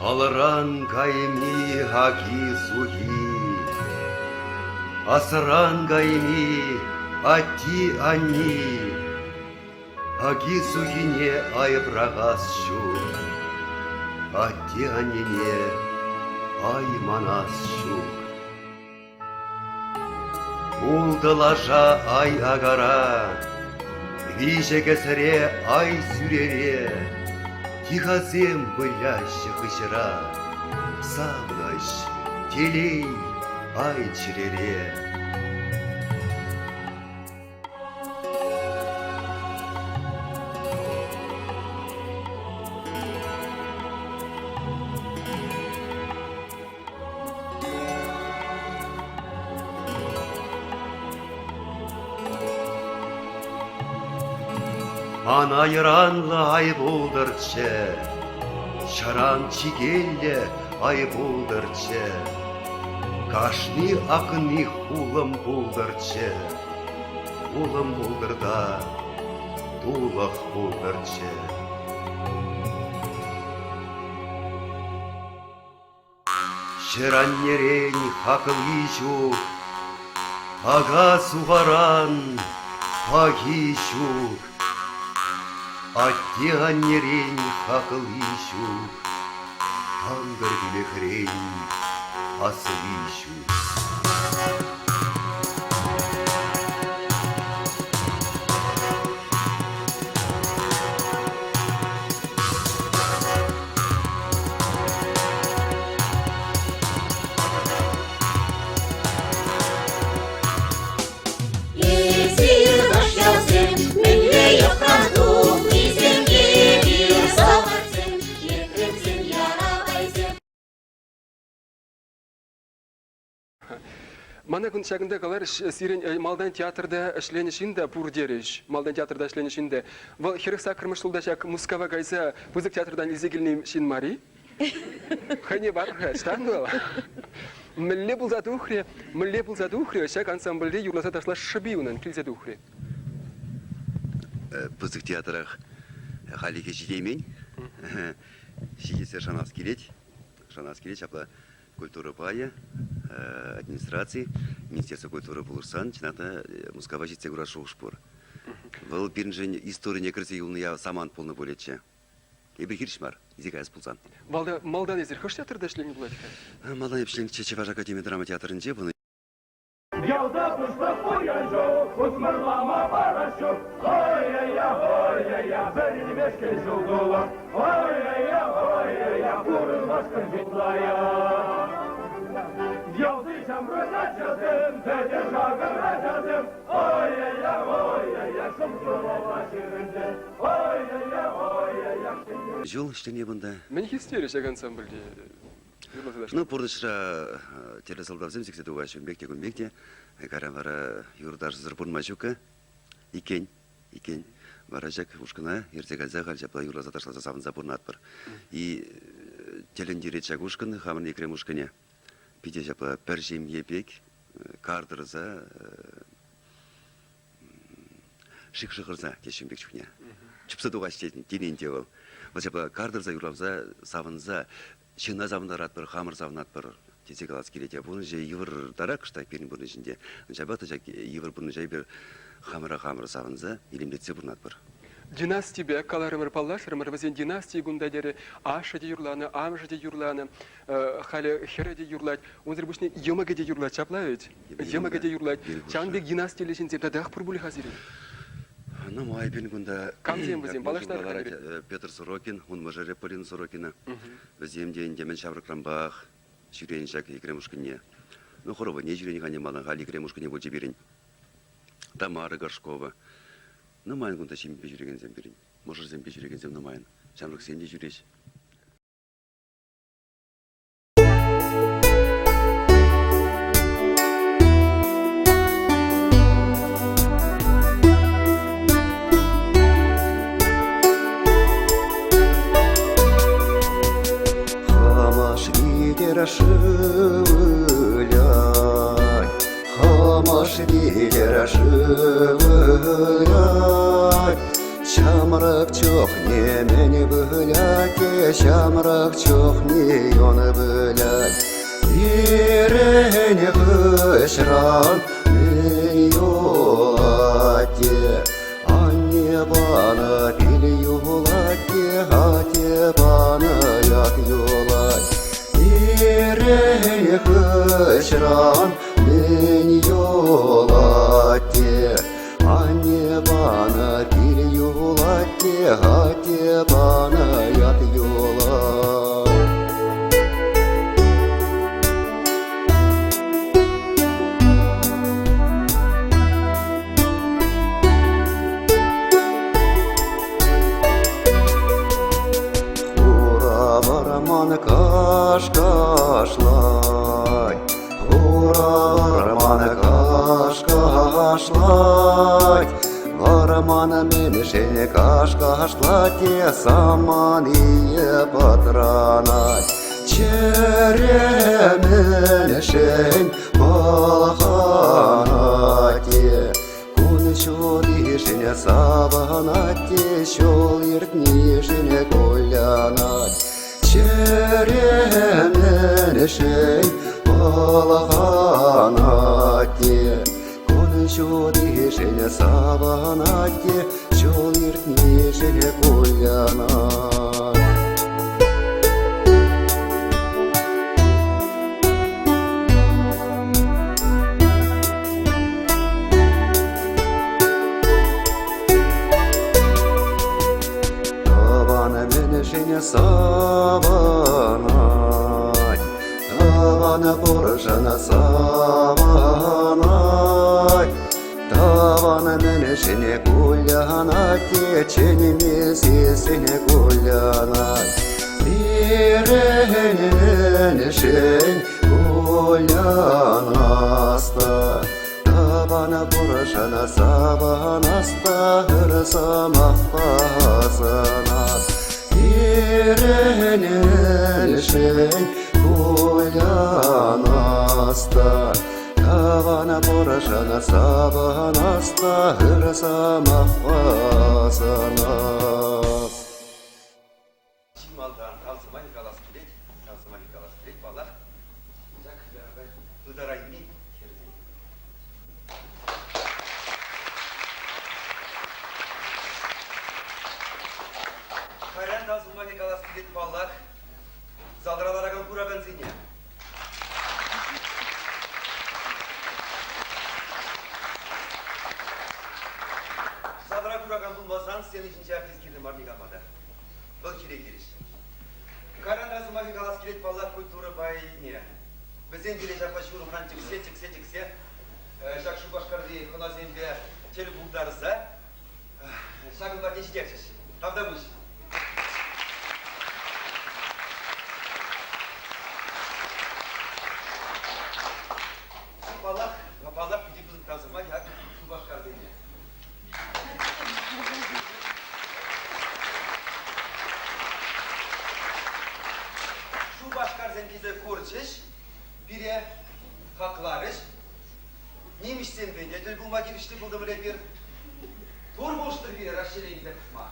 Алӑран кайми аки-сухи, Асран кайми атти-анни. Аки-сухине айӑпрахас ҫук, Атте-аннене ай манас ҫук. Ултӑ лаша ай акара, Виҫӗ кӗсре ай сӳрере, Тихасем выляҫҫӗ хыҫра, Савӑнӑҫ, телей ай чӗрере. Ана йӑранлӑ ай пултӑрччӗ, ҫаран чикеллӗ ай пултӑрччӗ, кашни акни хулӑм пултӑрччӗ, хулӑм пултӑр та тулӑх пултӑрччӗ. Ҫӗр-аннерен хакли ҫук, ака-сухаран пахи ҫук. Атте-аннерен хакли ҫук, кантӑр пилӗкрен асли ҫук. Эсир хӑш-ялсем, мӗнле йӑхран тухнисем, эпир сӑвӑрсем, Ехремсем, ярапайсем. Мана кун ҫакӑнта каларӗҫ, сирӗн малтан театрта ӗҫленӗ ҫын та пур терӗҫ. Малтан театрта ӗҫленӗ ҫын та. Вӑл 48-мӗш ҫулта ҫак Мускава кайса пысӑк театртан илсе килнӗ ҫын мар-и? Хӑйне пар-ха, ӑҫтан вӑл? Мӗнле пулса тухрӗ, мӗнле пулса тухрӗ ҫак ансамбльте юрласа ташлас шӑпи унӑн килсе тухрӗ? Пысӑк театрах хальлӗхе ҫитеймен. Ҫитессе шанас килет. Шанас килет ҫапла. Культура пайӗ, администраци, Министерство культуры пулӑшсан, чӑнах та Мускава ҫитсе курас шухӑш пур. Вӑл пирӗншӗн историне кӗрсе юлнӑ самант пулнӑ пулӗччӗ. Эпир хирӗҫ мар, илсе каяс пулсан. Малтан эсир хӑш театрта ӗҫленӗ пулать-ха? Малтан эп ӗҫленӗччӗ Чӑваш академи драма театрӗнче пынӑ. Ялта пуҫлӑх пуян ҫук, пусмӑрлама парас ҫук. Ой-я-я, ой-я-я, вӗренмешкӗн ҫул тулӑх. Ой-я-я, ой-я-я, пурӑнмашкӑн пит лайӑх. Ялти ҫамрӑк ачасем, пӗтӗр-шакӑр ачасем, ой-я-я, ой-я-я, шӑм-шӑмӑла ҫырӑнчӗ. Ой-я-я, ой-я-я. Ҫул ӗҫлене кунта. Мӗн хистерӗ ҫак ансамбльте? Ну, пурнӑҫра тӗрлӗ сӑлтавсем сиксе тухаҫҫӗ ун пек те, кун пек те. Кайран вара юрташсӑр пурӑнма ҫук-ка. Иккен, иккен. Вара ҫак ушкӑна ертсе кайса халь ҫапла юрласа ташласа савӑнса пурӑнатпӑр. И тӗлӗнтерет ҫак ушкӑн, хамӑн Екрем ушкӑнӗ. Питӗ ҫапла пӗр ҫемье пек кар тӑрса шик шӑхӑрса теҫҫӗ ун пек чухне. Чупса тухаҫҫӗ тенин те вӑл. Вӑл ҫапла кар тӑрса юрласа савӑнса ҫынна савӑнтаратпӑр, хамӑр савӑнатпӑр тесе калас килет. Пурнӑҫӗ йывӑртарах кӑштах пирӗн пурнӑҫӗнче. Ҫапах та ҫак йывӑр пурнӑҫа эпир хамӑра хамӑр савӑнса, илемлетсе пурӑнатпӑр. Династипе каларӑмӑр, паллашрӑмӑр. Вӗсен династийӗ кунта терӗ. Ашшӗ те юрланӑ, амӑшӗ те юрланӑ, халӗ хӗрӗ те юрлать. Унсӑр пуҫне йӑмӑкӗ те юрлать, ҫапла вӗт? Йӑмӑкӗ те юрлать. Ҫавӑн пек династиллӗ ҫынсем татах пур пуль-ха сирӗн? Нумай пирӗн кунта. Камсем вӗсем? Паллаштарӑр-ха Петр Сорокин, ун мӑшӑрӗ Полина Сорокина. Вӗсем те ӗнтӗ мӗн ҫамрӑкранпах ҫӳренӗ ҫак Екрем ушкӑнне. Ну, хороводне ҫӳренӗ-ха малтан, халь Екрем ушкӑнӗ пулчӗ пирӗн. Тамара Горшкова. Нумайӑн кунта ҫемьепе ҫӳрекенсем пирӗн. Мӑшӑрсемпе ҫӳрекенсем нумайӑн. Ҫамрӑксем те ҫӳреҫ. Хамаш витӗр шыв вылять, Хамаш витӗр шыв вылять. Ҫамрӑк чухне мӗн вылять те, ҫамрӑк чухне юн вылять. Пирӗн хыҫран мӗн юлать те, анне панӑ пил юлать те, атте панӑ ят юлать. Пирӗн хыҫран мӗн юлать те, Анне панӑ пил юлать те, атте панӑ ят юлать. Хура вӑрман каш-кашлать, Хура вӑрман каш-кашлать, Вӑрман мӗншӗн каш-кашлать те самание пӑтранать. Чӗре мӗншӗн пӑлханать те, Кун ҫутишӗн савӑнать те, ҫул иртнишӗн кулянать. Чӗре мӗншӗн пӑлханать те, Кун ҫутишӗн савӑнать те, ҫул иртнишӗн кулянать. Тӑван мӗншӗн савӑнать, Тӑван пуршӑн савӑнать, Тӑван мӗншӗн кулянать те чӗнмесессӗн кулянать. Пирӗн мӗншӗн кулянас та, Тӑван пуршӑн савӑнас та ыр сӑмахпа асӑнас. Пирӗн мӗншӗн кулянас та, Тӑван пуршӑн савӑнас та ыр сӑмахпа асӑнас. Чи малтан тав сӑмахӗ калас килет, тав сӑмахӗ калас килет, паллах, ҫак ытарайми хӗрсем. Кайран тав сӑмахӗ калас килет, паллах, залра ларакан куракансене. Залра куракан пулмасан сцена ҫинче артист кирлӗ мар никама та. Вӑл хире хирӗҫ. Кайран сӑмахӗ калас килет, паллах, культура пайне. Вӗсен пире ҫапла ҫурӑмран тӗксе, тӗксе, тӗксе ҫак Шупашкарти хӑнасемпе тӗл пултарса ҫакӑн патне ҫитерчӗҫ. Тавтапуҫ. Паллах, паллах, питӗ пысӑк тав сӑмахӗ ак Шупашкарсене. Шупашкарсем килсе курчӗҫ, пире хакларӗҫ. Нимӗҫсемпе те тӗл пулма тивӗҫлӗ пултӑмӑр эпир. Тур пулӑштӑр пире Раҫҫейре илсе пӑхма.